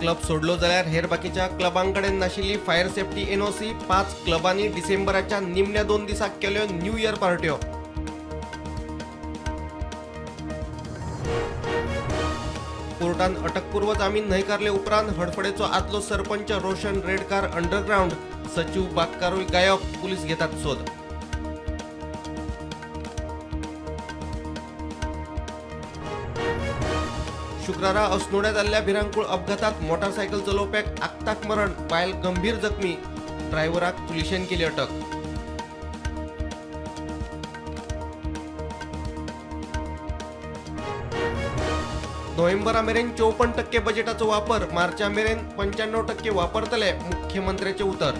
Club सोडलो जाल्यार हेर बाकीच्या क्लबां कडेन नाशिल्ली फायर सेफ्टी एनओसी. 5 क्लबांनी डिसेंबराच्या निमण्या 2 दिसाक केल्यो न्यू इयर पार्ट्यो. कोर्टान अटकपूर्व जामीन न्हयकारले उपरांत हडफडेचो आदलो सरपंच रोशन रेडकार अंडरग्रावंड, सचिव बागकारूय गायब, पुलीस घेतात सोद. शुक्रारा अस्नोड्या जाल्ल्या भिरांकूळ अपघातात मोटारसायकल चलोवप्याक आक्ताक मरण, बायल गंभीर जखमी, ड्रायव्हराक पुलिशेन केली अटक. नोव्हेंबरा मेरेन 54% बजेटाचो वापर, मार्चा मेरेन 95% वापरतले, मुख्यमंत्र्याचे उतर.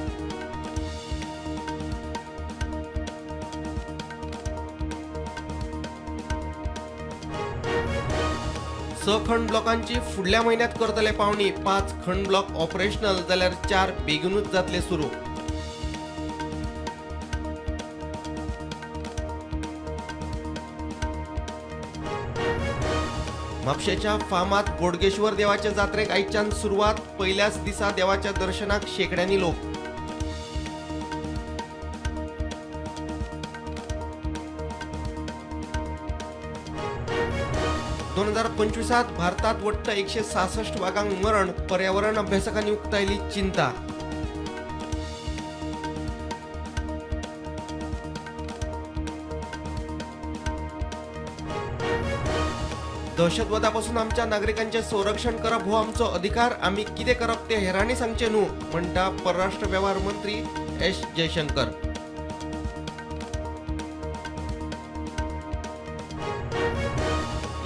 6 खण ब्लॉकांची फुडल्या म्हयन्यात करतले पावणी, 5 खण ब्लॉक ऑपरेशनल जाल्यार 4 बेगीनूच जातले सुरू. म्हापशेच्या फामाद बोडगेश्वर देवाच्या जात्रेक आयच्यान सुरवात, पयल्याच दिसा देवाच्या दर्शनाक शेंकड्यांनी लोक. 2025 भारतात वट्ट 166 वागांक मरण, पर्यावरण अभ्यासकांनी उक्तायली चिंता. दहशतवादापासून आमच्या नागरिकांचे संरक्षण करप हो आमचो अधिकार, आमी कितें करप तें हेरांनी सांगचें न्हू, म्हणटा परराष्ट्र वेव्हार मंत्री एस जयशंकर.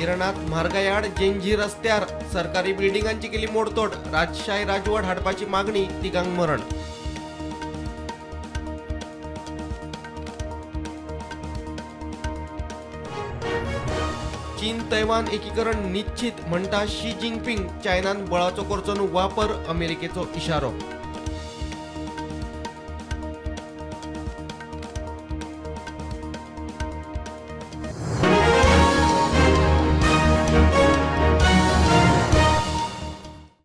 इराणात म्हारगाय आड जेंजी रस्त्यार, सरकारी बिल्डिंगांची केली मोडतोड, राजशाय राजवट हाडपाची मागणी, तिगांक मरण. चीन तैवान एकीकरण निश्चित म्हणटा शी जिनपिंग, चायनान बळाचो करचो न्हू वापर, अमेरिकेचो इशारो.